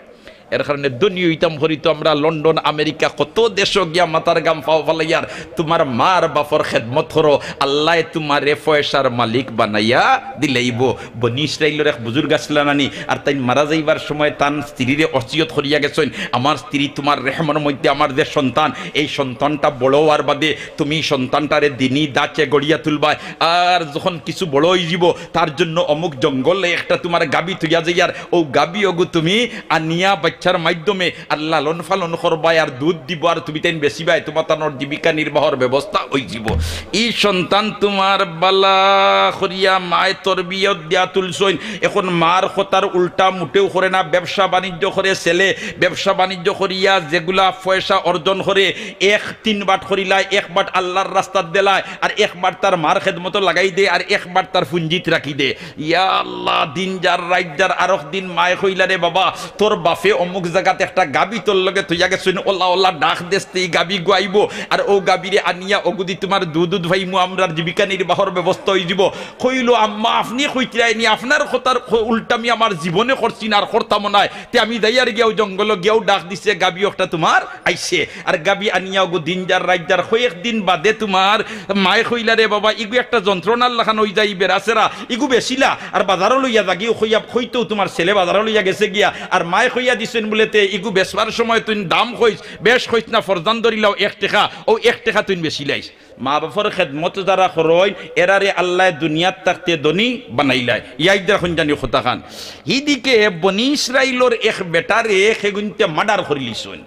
এর কারণে ধনী অইতাম করি তো আমরা লন্ডন, আমেরিকা, কত দেশো গিয়া মাথার ঘাম পাও ফালাইয়ার। তুমার মার বাফর খেদমত করো, আল্লায় তুমারে পয়সার মালিক বানাইয়া দিলাইবো। বনি ইসরাইলর এক বুজুর্গ আছলা না নি, আর তাইন মারা যাইবার সময় তান স্ত্রীরে ওসিয়ত করিয়া গেছইন, "আমার স্ত্রী, তুমার রেহেমর মধ্যে আমার যে সন্তান, এই সন্তানটা বড় অওয়ার বাদে তুমি সন্তানটারে দিনি ধাঁচে গড়িয়া তুলবায়, আর যখন কিছু বড় অইযিবো, তার জন্য অমুক জঙ্গলে একটা তুমার গাভী থইয়া যাইয়ার, অউ গাভী অগু তুমি আনিয়া বাচ্চার মাধ্যমে আর লালন পালন করবায় আর দুধ দিবো আর তুমি তাইন বেচিবায়, তুমার তানর জীবিকা নির্বাহর ব্যবস্থা অইযিবো। ই সন্তান তুমার বালা করিয়া মায় তরবিয়ত দিয়া তুলছইন, এখন মার কথার উল্টা মুটেও করে না, ব্যবসা বাণিজ্য করে ছেলে, ব্যবসা বাণিজ্য করিয়া যেগুলা পয়সা অর্জন করে, এক তিন বাট করিলায়, এক বাট আল্লার রাস্তাত দিলায়, আর এক বাট তার মার খেদমতো লাগাই দে, আর এক বাট তার পুঞ্জিত রাখি দে। ইয়া আল্লাহ, দিন যার রাইত যার, আরক দিন মায় কইলা, "রে বাবা, তোর বাফে অমুক জাগাত একটা গাবি তোর লগে থইয়া গেছইন, ওলা ওলা ডাক দেস্তে ই গাবি গুয়াইবো, আর অউ গাবিরে আনিয়া অগুদি তুমার দুধ দুধ পাইমু, আমরার জীবিকা নির্বাহর ব্যবস্থা অইযিবো।" কইলো, "আম্মা, আপনে কইতরায়নি, আপনার কথার খ-, উল্টা আমি আমার জীবনে করছি না আর করতামও নায়। তে আমি যাইয়ার গিয়াউ জঙ্গলো গিয়াউ ডাক দিছে, গাবি একটা তুমার আইছে।" আর গাবি আনিয়া অগু দিন যার রাইত যার, কয়েকদিন বাদে তুমার মায় কইলা, "রে বাবা, ইগু একটা যন্ত্রণার লাখান অইযায়, ই বেড়াছেড়া, ইগু বেচিলা, আর বাজারো লইয়া যাগি।" অউ কইয়া কইতেউ তুমার ছেলে বাজারো লইয়া গেছে গিয়া, আর মায় কইয়া দিছইন বুলে, "তে ইগু বেচবার সময় তুইন দাম কইস, বেশ কইস না, ফরজান ধরিলাও এক টেকা, অউ এক টেকা তুইন বেচিলাইস।" মা বাফর খেদমত যারা করইন, এরারে আল্লায় দুনিয়াত থাকতে ধনী বানাইলায়। ইয়াইদরা খুন জানি কথাখান। হিদিকে বনি ইসরাইলর এক বেটারে খেগুইন্তে মার্ডার করিলিছইন।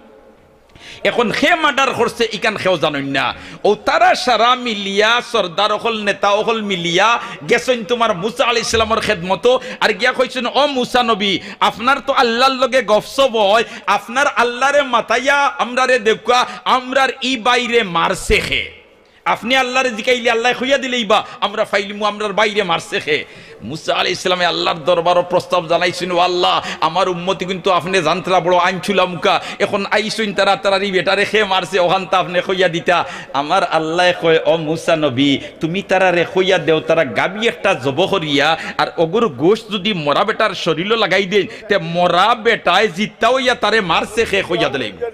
এখন কে মার্ডার করছে, ইখান কেউ জানইন না। অউ তারা সারা মিলিয়া, সর্দার অকল, নেতা অকল মিলিয়া গেছইন তুমার মুসা আলাইহিস সালামর খেদমতো, আর গিয়া কইছইন, "ও মুসা নবী, আপনার তো আল্লার লগে গফসফ অয়, আপনার আল্লারে মাতাইয়া আমরারে দেউক্কা, আমরার ই ভাইরে মারছে কে?" আপনে আল্লারে জিকাইলে আল্লায় কইয়া দিলাইবা, আমরা পাইলিমু আমরার ভাইরে মারছে কে। মুসা আলাইহিস সালামে আল্লার দরবারো প্রস্তাব জানাইছইন, "ও আল্লা, আমার উম্মতি কিন্তু আপনে জানতরা বড় আইনছুলা মুখা, এখন আইছইন তারা, তারার ই বেটারে কে মারছে, অখানতা আপনে কইয়া দিতা।" আমার আল্লায় কয়, "ও মুসা নবী, তুমি তারারে কইয়া দেও, তারা গাবি একটা জবো করিয়া আর অগুর গোশত যুদি মরা বেটার শরীলো লাগাই দেইন, তে মরা বেটায় জিত্তা অইয়া তারে মারছে কে কইয়া দিলাইবো।"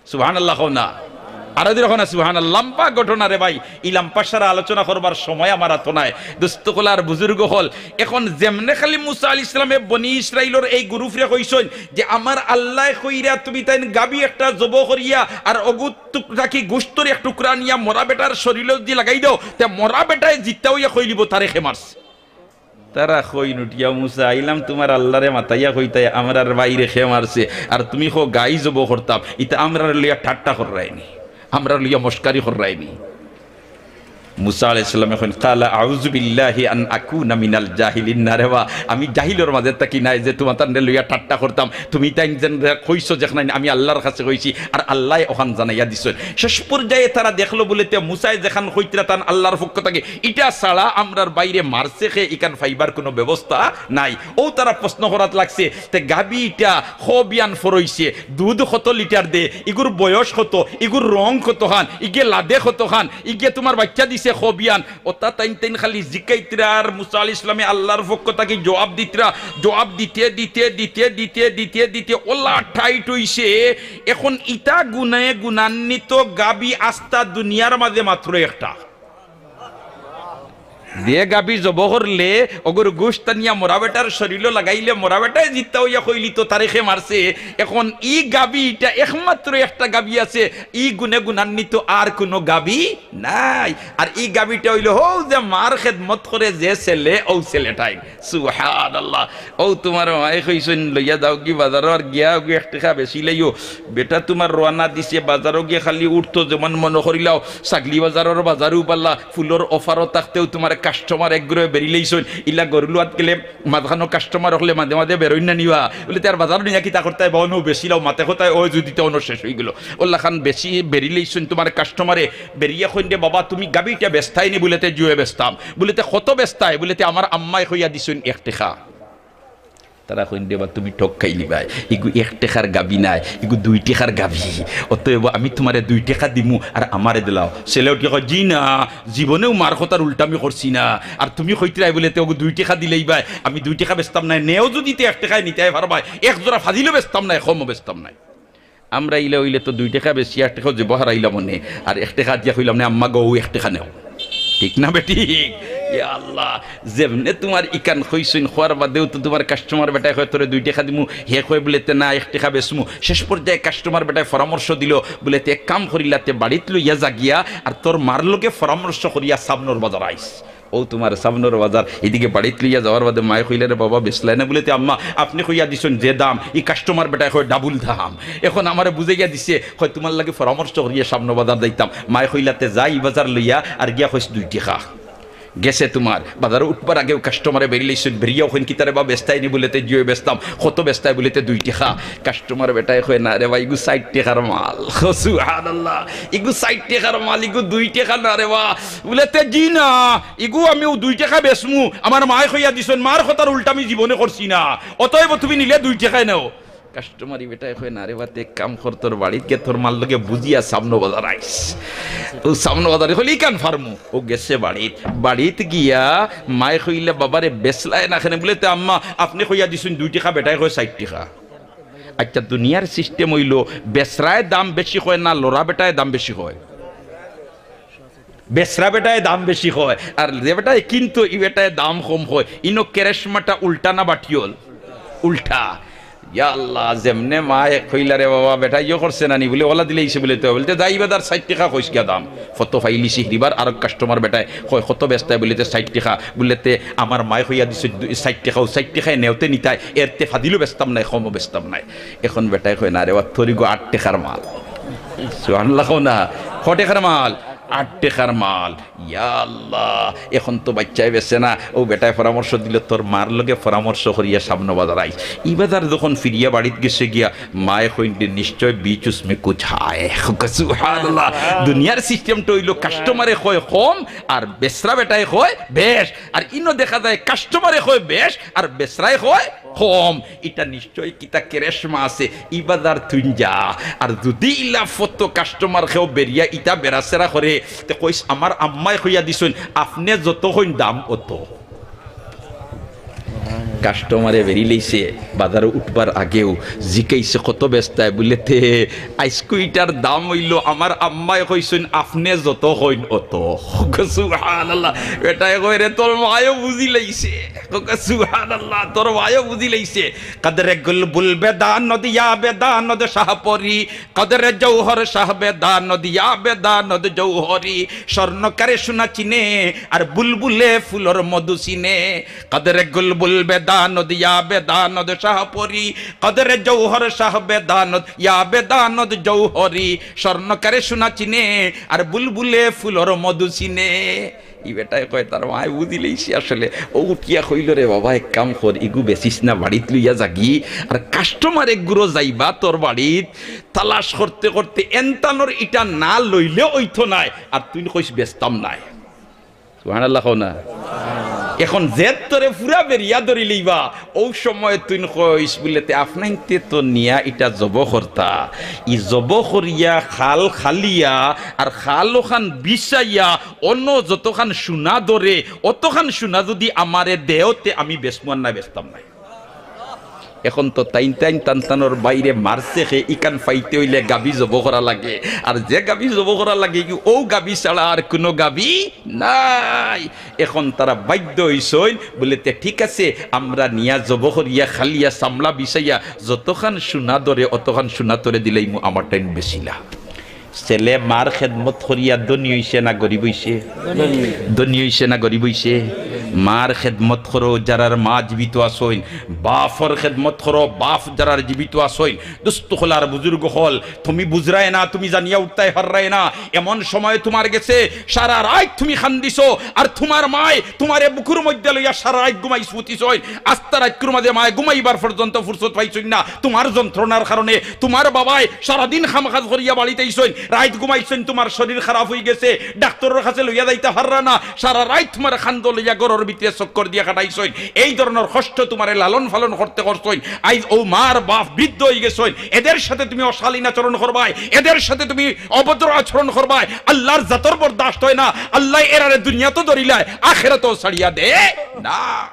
সুবহানাল্লাহ কও না। আরো জোরে কও না সুবহানাল্লাহ। লাম্বা ঘটনা রে ভাই, ই লাম্বা সারা আলোচনা করবার সময় আমার আতো নাই। দোস্ত অকল আর বুজুর্গ অকল, এখন যেমনে খালি মুসা আলাইহিস সালামে বনি ইসরাইলর এই গ্রুপরে কইছইন যে, "আমার আল্লায় কইরা তুমি তাইন গাবি একটা জবো করিয়া আর অগুর টুকরা কি গোশতর এক টুকরা নিয়া মরা বেটার শরীলো যুদি লাগাই দেও, তে মরা বেটায় জিত্তা অইয়া কইলিবো তারে কে মারছে।" তারা কইন উঠিয়া, "মুসা, আইলাম তুমার আল্লারে মাতাইয়া কইতায়, আমরার ভাইরে কে মারছে, আর তুমি কও গাবি জবো করতাম, ইতা আমরারে লইয়া ঠাট্টা কররায়নি, আমরারে লইয়া মস্কারি কররায়নি।" মুসা আলাইহিস সালামে কইন, "ক্বালা আউযু বিল্লাহি আন আকুনা মিনাল জাহিলিন।" না রে বা, আমি জাহিলর মাঝে থাকি নায় যে তুমার তানরে লইয়া ঠাট্টা করতাম, তুমি তাইন যেন কইছো যেখান আমি আল্লার কাছে কইছি, আর আল্লায় অখান জানাইয়া দিছইন। শেষ পর্যায়ে তারা দেখলো বুলে তে মুসায় যেখান কইতরা তান আল্লার পক্ষ থাকি, ইটা ছাড়া আমরার ভাইরে মারছে কে, ইখান পাইবার কুনু ব্যবস্থা নাই। অউ তারা প্রশ্ন করাত লাগছে, তে গাবি ইটা কবিয়ান ফরইছে, দুধ কত লিটার দে, ইগুর বয়স কত, ইগুর রং কতখান, ইগে লাদে কতখান, ইগে তুমার বাইচ্চা দিছে কবিয়ান, অতা তাইন তাইন খালি জিকাইতরা। আর মুসা আলাইহিস সালামে আল্লার পক্ষ থাকি জবাব দিতরা, জবাব দিতে দিতে দিতে দিতে দিতে দিতে অলা টাইট অইছে। এখন ইতা গুণে গুণান্বিত গাবি আস্তা দুনিয়ার মাঝে মাত্র একটা। যে গাবি জবো করলে অগুর গোশত আনিয়া মরা বেটার শরীলো লাগাইলে মরা বেটায় জিত্তা অইয়া কইলিতো তারে কে মারছে। এখন ই গাবি ইটা একমাত্র একটা গাবি আছে, ই গুণে গুণান্বিত আর কুনু গাবি নাই। আর ই গাবিটা অইলো হউ যে মার খেদমত করে যে ছেলে, অউ ছেলেটাই। সুবহানাল্লাহ। অউ তুমার মায়ে কইছইন, "লইয়া যাওগি বাজারো আর গিয়া অগু এক টেকা বেচিলাইও।" বেটা তুমার রওয়ানা দিছে, বাজারো গিয়া খালি উঠতো যেমন মনো করিলাও, ছাগলি বাজারর বাজারউ বালা, ফুলর অফারও থাকতেউ তুমার কাস্টমার একগুরে বেরিলাইছইন। ইলা গরুলুয়াত গেলে মাঝখানো কাস্টমার অকলে মাঝে মাঝে বেরইন না নি বা? বুলে, "তে আর বাজারো নিয়া কিতা করতায় বা, অনো বেচিলাও।" মাতে কথায় অউ যুদি তে অনো শেষ অইগেলো। অলাখান বেশি বেরিলাইছইন তুমার কাস্টমারে, বেরিয়া কইন, "রে বাবা, তুমি গাবিটা বেচতায় নি?" বুলে, "তে জি অয় বেচতাম।" বুলে, "তে কত বেচতায়?" বুলে, "তে আমার আম্মায় কইয়া দিছইন এক টেকা।" তারা কইন, "রে বা, তুমি ঠগ খাইলিবায়, ইগু এক টেকার গাবি নায়, ইগু দুই টেকার গাবি। অতএব আমি তুমারে দুই টেকা দিমু আর আমারে দিলাও।" ছেলে উঠিয়া কয়, "জি না, জীবনেউ মার কথার উল্টা আমি করছি না। আর তুমি কইতরায় বুলে তে অগু দুই টেকা দিলাইবায়, আমি দুই টেকা বেচতাম নায়, নেও যুদি তে এক টেকায় নিতায় পারবায়, এক জোড়া ফাজিলও বেচতাম নায়, কমও বেচতাম নায়।" আমরা ইলা অইলে তো দুই টেকা বেশি, এক টেকাও জবো হারাইলাম অনে, আর এক টেকা দিয়া কইলাম নে, "আম্মা গো, এক টেকা নেও।" ঠিক না বেঠিক? ইয়া আল্লাহ, যেমনে তুমার ইখান কইছইন, কওয়ার বাদেউ তো তুমার কাস্টমার বেটায় কয়, "তোরে দুই টেকা দিমু", হে কয় বুলে, "তে না, এক টেকা বেচমু।" শেষ পর্যায়ে কাস্টমার বেটায় পরামর্শ দিলো বুলে, "তে এক কাম করিলা, তে বাড়িত লইয়া যাগিয়া, আর তোর মার লগে পরামর্শ করিয়া সামনর বাজার আইস।" অউ তুমার সামনর বাজার, ইদিকে বাড়িত লইয়া যাওয়ার বাদে মায়ে কইলা, "রে বাবা, বেচলায় না?" বুলে, "তে আম্মা, আপনে কইয়া দিছইন যে দাম, ই কাস্টমার বেটায় কয় ডাবল দাম। এখন আমারে বুঝাইয়া দিছে, কয় তুমার লাগি পরামর্শ করিয়া সামনর বাজার যাইতাম।" মায়ে কইলা, "তে যা ই বাজার লইয়া আর গিয়া কইস দুই টেকা।" গেছে তুমার, বাজারো উঠবার আগেউ কাস্টমারে বেরিলাইছইন, বেরিয়াউ কইন, "কিতা রে বা, বেচতায় নি?" বুলে, "তে জি অয় বেচতাম।" "কত বেচতায়?" বুলে, "তে দুই টেকা।" কাস্টমার বেটায় কয়, "না রে বা, ইগু ষাইট টেকার মাল।" সুবহানাল্লাহ, "ইগু ষাইট টেকার মাল, ইগু দুই টেকা না রে বা।" বুলে, "তে জি না, ইগু আমি অউ দুই টেকা বেচমু, আমার মায়ে কইয়া দিছইন, মার কথার উল্টা আমি জীবনে করছি না, অতএব তুমি নিলে দুই টেকায় নেও।" কাস্টমারি বেটায় কয়, "না রে বা, তে এক কাম কর, তোর বাড়িত গিয়া তোর মার লগে বুঝিয়া সামনর বাজার আইস।" অউ সামনর বাজারে কইলে, "ইখান পারমু।" অউ গেছে বাড়িত, বাড়িত গিয়া মায়ে কইলা, "বাবারে, বেচলায় না কেনে?" বুলে, "তে আম্মা, আপনে কইয়া দিছইন দুই টেকা, বেটায় কয় ষাইট টেকা।" আইচ্ছা, দুনিয়ার সিস্টেম অইলো, বেচরায় দাম বেশি কয় না, লরা বেটায় দাম বেশি কয়? বেচরা বেটায় দাম বেশি কয়, আর যে বেটায় কিনতো, ই বেটায় দাম কম কয়। ইনো কেরেশমাটা উল্টা না বাটিওল? উল্টা। ইয়া আল্লাহ, যেমনে মায়ে কইলা, "রে বাবা, বেটায় ইয়ো করছে না নি?" বুলে, "অলা দিলে ইসে।" বুলে, "তে, বুলে, তে যাই বাজার ষাইট টেকা কইস গিয়া দাম।" কত পাইলিছি হিরিবার আরক কাস্টমার বেটায় কয়, "কত বেচতায়?" বুলে, "তে ষাইট টেকা।" বুলে, "তে আমার মায়ে কইয়া দিছে দুই, ষাইট টেকা, অউ ষাইট টেকায় নেও তে নিতায়, এর তে ফাদিলও বেচতাম নায়, কমও বেচতাম নায়।" এখন বেটায় কয়, "না রে বা, তোর ইগু আট টেকার মাল।" সুবহানাল্লাহ কও না। কয় টেকার মাল? আট টেকার মাল। ইয়া আল্লাহ, এখন তো বাইচ্চায় বেচে না। অউ বেটায় পরামর্শ দিলো, "তোর মার লগে পরামর্শ করিয়া সামনর বাজার আইস।" ই বাজার যখন ফিরিয়া বাড়িত গেছে গিয়া, মায়ে কইন, "নিশ্চয় বিচ উসমে কুছ হায়।" সুবহানাল্লাহ। দুনিয়ার সিস্টেমটা অইলো, কাস্টমারে কয় কম, আর বেচরা বেটায় কয় বেশ। আর ইনো দেখা যায় কাস্টমারে কয় বেশ, আর বেচরায় কয় কম। ইটা নিশ্চয় কিতা কেরেশমা আছে, ই বাজার তুইন যা। আর যুদি ইলা ফতো কাস্টমার কেউ বেরিয়া ইতা বেড়াছেড়া করে, তে কইস, "আমার আম্মায় কইয়া দিছইন, আপনে যত কইন দাম অত।" কাস্টমারে বেরিলাইছে, বাজারো উঠবার আগেউ জিকাইছে, "কত বেচতায়?" বুলে, "তে আইজকু ইটার দাম অইলো, আমার আম্মায় কইছইন, আপনে যত কইন অত।" সুবহানাল্লাহ। বেটায় কয়, "রে, তোর মায়ও বুঝিলাইছে।" সুবহানাল্লাহ, তোর মায়ও বুঝিলাইছে। কদরে গুলবুল বেদানদ ইয়া বেদানদ শাহপরি, কদরে জৌহর শাহ বেদানদ ইয়া বেদানদ জৌহরি। স্বর্ণকারে সোনা চিনে, আর বুলবুলে ফুলর মধু চিনে। কদরে গুলবুল বেদানদ ইয়া বেদানদ শাহপরি, কদরে জৌহর শাহ বেদানদ ইয়া বেদানদ জৌহরি। স্বর্ণকারে সোনা চিনে, আর বুলবুলে ফুলর মধু চিনে। ই বেটায় কয়, "তার মায় বুঝিলাইছে আসলে।" অউ উঠিয়া কইলো, "রে বাবা, এক কাম কর, ইগু বেচিস না, বাড়িত লইয়া যাগি। আর কাস্টমার এগুরো যাইবা তোর বাড়িত, তালাশ করতে করতে এনতানর ইটা না লইলে অইতো নায়, আর তুইন কইস বেচতাম নায়।" সুবহানাল্লাহ কও না। এখন জেদ তোরে পুরা বেরিয়া ধরিলাইবা, অউ সময় তুইন কইস বুলে, "তে আপনাইন্তে তো নিয়া ইটা জবো করতা, ই জবো করিয়া খাল খালিয়া, আর খাল অখান বিছাইয়া, অনো যতখান সোনা ধরে, অতখান সোনা যুদি আমারে দেও, তে আমি বেচমু, আর না বেচতাম নায়।" এখন তো তাইন তাইন তান তানর বাইরে মারছে খে, ইখান পাইতে অইলে গাভী জবো করা লাগে, আর যে গাভী জবো করা লাগে, অউ গাভী ছাড়া আর কুনু গাভী নাই। এখন তারা বাধ্য অইছইন, বুলে, "তে ঠিক আছে, আমরা নিয়া জবো করিয়া খালিয়া চামড়া বিছাইয়া যতখান সোনা ধরে অতখান সোনা তোরে দিলাইমু, আমারটাইন বেচিলা।" ছেলে মার খেদমত করিয়া ধনী অইছে না গরিব অইছে? ধনী অইছে না গরিব অইছে? মার খেদমত করো, যারার মা জীবিত আছইন, বাফর খেদমত করো, বাফ যারার জীবিত আছইন। দোস্ত অকল আর বুজুর্গ অকল, তুমি বুঝরায় না, তুমি জানিয়া উঠতায় পাররায় না। এমন সময় তুমার গেছে সারা রাইত তুমি কান্দিছো, আর তুমার মায় তুমারে বুকুর মধ্যে লইয়া সারা রাইত ঘুমাইছ, ফুতিছইন। আস্তা রাইতকুর মাঝে মায় ঘুমাইবার পর্যন্ত ফুরসত পাইছইন না। তুমার যন্ত্রণার কারণে তুমার বাবায় সারাদিন কাম কাজ করিয়া বাড়িত আইছইন, রাইত ঘুমাইছইন, তুমার শরীর খারাপ অইগেছে, ডাক্তরর কাছে লইয়া যাইতা পাররা না, সারা রাইত তুমারে কান্দো লইয়া ঘরর ভিতরে চক্কর দিয়া কাটাইছইন। এই ধরনর কষ্ট তুমারে লালন পালন করতে করছইন। আইজ অউ মার বাফ বৃদ্ধ অইগেছইন, এদের সাথে তুমি অশালীন আচরণ করবায়, এদের সাথে তুমি অভদ্র আচরণ করবায়, আল্লার জাতর বরদাস্ত অয় না। আল্লায় এরারে দুনিয়াতো ধরিলায়, আখেরাতো ছাড়িয়া দে না।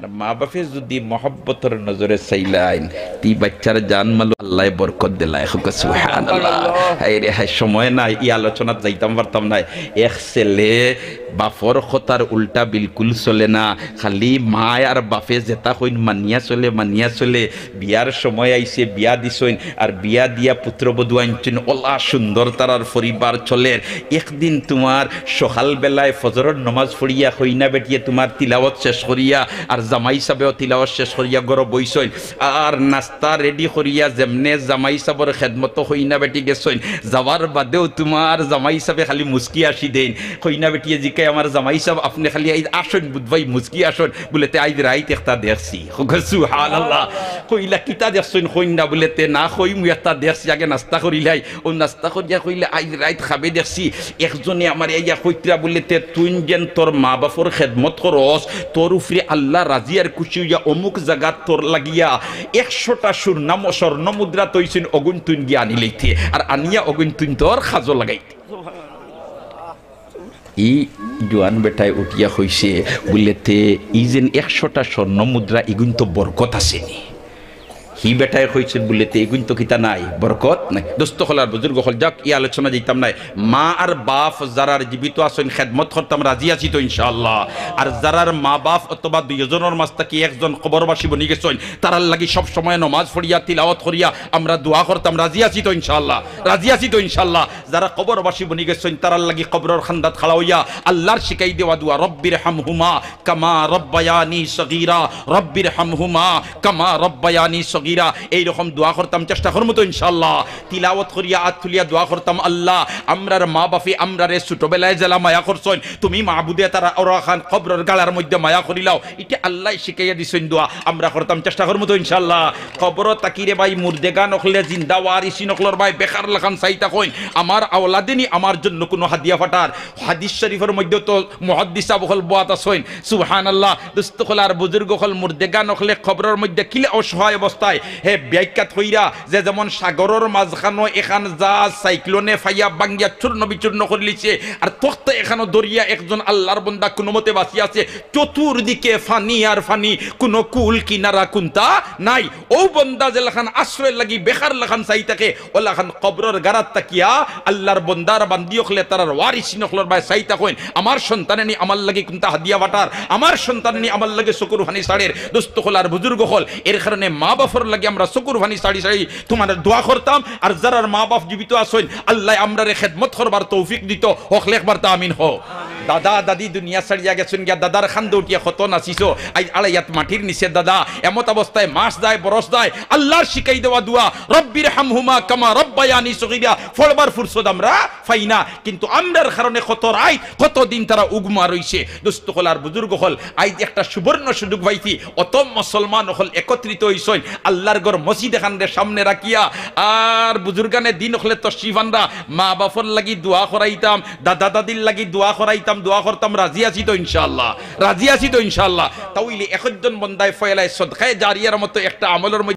আর মা বাপে যুদি মহব্বতর নজরে চাইলাইন, তি বাচ্চার জান মালো আল্লায় বরকত দিলায়। কউক্কা সুবহানাল্লাহ। হায় রে হায়, সময় নাই, ই আলোচনাত যাইতাম পারতাম নায়। এক ছেলে বাপর কথার উল্টা বিলকুল চলে না, খালি মায় আর বাপে যেতা কইন মানিয়া চলে, মানিয়া চলে। বিয়ার সময় আইছে, বিয়া দিছইন, আর বিয়া দিয়া পুত্রবধূ আনছইন, অলা সুন্দর তারার পরিবার চলের। একদিন তুমার সকালবেলায় ফজরর নমাজ পড়িয়া কইনা বেটিয়ে তুমার তিলাওয়াত শেষ করিয়া আর জামাই সাবেও তিলাওয়াত শেষ করিয়া ঘরো বইছইন, আর নাস্তা রেডি করিয়া যেমনে জামাই সাবর খেদমতো কইনা বেটি গেছইন, যাওয়ার বাদেও তুমার জামাই সাবে খালি মুচকি আসি দেইন। কইনা বেটিয়ে জিকায়, "আমার জামাই সাব, আপনে খালি আইজ আসইন বুধবাই মুচকি আসইন।" বুলে, "তে আইজ রাইত একটা দেখছি।" কউক্কা সুবহানাল্লাহ। কইলা, "কিতা দেখছইন কইন না?" বুলে, "তে না কইমু, একটা দেখছি, আগে নাস্তা করিলাই।" অউ নাস্তা করিয়া কইলা, "আইজ রাইত খাবে দেখছি, একজনে আমারে আইয়া কইতরা বুলে, তে তুইন যেন তোর মা বাপর খেদমত করস, তোর উপরে আল্লাহ রাজি আর খুশি অইয়া অমুক জাগাত তোর লাগিয়া একশোটা স্বর্ণ মুদ্রা থইছইন, অগুন তুইন গিয়া আনিলাইতে, আর আনিয়া অগুন তুইন তোর কাজো লাগাইতে।" ই জোয়ান বেটায় উঠিয়া কইছে বুলে, "তে ই যেন একশোটা স্বর্ণ মুদ্রা, ইগুইন তো বরকত আছে নি।" হি বেটায় কইছে বুলে, "তে ইগুইন তো কিতা নাই, বরকত নাই।" দোস্ত অকল আর বুজুর্গ অকল, যাউক, ই আলোচনা যাইতাম নায়। মা আর বাপ যারার জীবিত আছইন, খেদমত করতাম রাজি আছি তো ইনশাআল্লাহ। আর যারার মা বাপ অথবা দুইজনর মাঝ থাকি একজন কবরবাসী বনি গেছইন, তারার লাগি সব সময় নমাজ পড়িয়া, তিলাওয়াত করিয়া আমরা দোয়া করতাম রাজি আছি তো ইনশাআল্লাহ, রাজি আছি তো ইনশাআল্লাহ। যারা কবরবাসী বনি গেছইন, তারার লাগি কবরর কান্দাত খাড়া অইয়া আল্লার শিখাই দেওয়া দোয়া, "রব্বির হামহুমা কামা রব্বায়ানি সগীরা, রব্বির হামহুমা কামা রব্বায়ানি সগীরা।" এইরকম দোয়া করতাম, চেষ্টা করমু তো ইনশাআল্লাহ। তিলাওয়াত করিয়া, আত তুলিয়া দোয়া করতাম, "আল্লাহ, আমরার মা বাপে আমরারে ছোটবেলায় যেলা মায়া করছইন, তুমি মাবুদে তারা অরাখান কবরর গাড়ার মধ্যে মায়া করিলাও।" ইটা আল্লায় শিখাইয়া দিছইন দোয়া, আমরা করতাম, চেষ্টা করমু তো ইনশাআল্লাহ। কবরো থাকি রে ভাই, মুর্দেগান অকলে জিন্দা ওয়ারিসিন অকলর বায় বেখার লাখান চাই থাকইন, আমার আওলাদে নি আমার জন্য কুনু হাদিয়া পাঠার। হাদিস শরীফর মধ্যে তো মুহাদ্দিস সাব অকল বওয়াত আছইন, সুবহানাল্লাহ। দোস্ত অকল আর বুজুর্গ অকল, মুর্দেগান অকলে কবরর মধ্যে কিলা অসহায় অবস্থায় হে ব্যাখ্যাত কইরা, যে যেমন সাগরর মাঝখানো এখান জাহাজ সাইক্লোনে ফাইয়া ভাঙ্গিয়া চূর্ণ বিচূর্ণ করিলিছে, আর তখতে এখানো দরিয়া একজন আল্লার বন্দা কুনুমতে বাঁচিয়া আছে, চতুর্দিকে ফানি আর ফানি, কুনু কুল কিনারা কুন্তা নাই। অউ বন্দা যেলাখান আশ্রয় লাগি বেখার লাখান চাই থাকে, অলাখান কবরর গাড়াত থাকিয়া আল্লার বন্দার বান্দি অকলে তারার ওয়ারিসিন অকলর বায় চাই থাকইন, আমার সন্তানে নি আমার লাগি কুন্তা হাদিয়া পাঠার, আমার সন্তানে নি আমার লাগি চকুর ফানি ছাড়ের। দোস্ত অকল আর বুজুর্গ অকল, এর কারণে মা বাপর লাগি আমরা চকুর ফানি ছাড়ি ছাড়ি তুমার দোয়া করতাম। আর যারার মা বাপ জীবিত আছইন, আল্লায় আমরারে খেদমত করবার তৌফিক দিতো, হকলে একবার তা আমিন হো। দাদা দাদি দুনিয়া ছাড়িয়া গেছইন গিয়া, দাদার কান্দো উঠিয়া কত নাচিছো, আইজ আড়াইয়াত মাটির নিচে দাদা, এমত অবস্থায় মাস যায় বরস যায়, আল্লার শিখাই দেওয়া দোয়া, "রব্বির হামহুমা কামা রব্বায়ানি সগীরা" পড়বার ফুরসত আমরা পাই না, কিন্তু আমরার কারণে কত রাইত, কত দিন তারা উগুমা রইছে। দোস্ত অকল আর বুজুর্গ অকল, আইজ একটা সুবর্ণ সুযোগ পাইছি, অত মুসলমান অকল একত্রিত অইছইন, আল্লার ঘর মসজিদ এখানরে সামনে রাখিয়া, আর বুজুর্গানে দিন অকলে তশরিফ আনরা, মা বাপর লাগি দোয়া করাইতাম, দাদা দাদির লাগি দোয়া করাইতাম, দোয়া করতাম, রাজি আছি তো ইনশাআল্লাহ, রাজি আছি তো ইনশাআল্লাহ। তা অইলে একজন বন্দায় ফয়লায় সদকায়ে জারিয়ার মতো একটা আমলর মধ্যে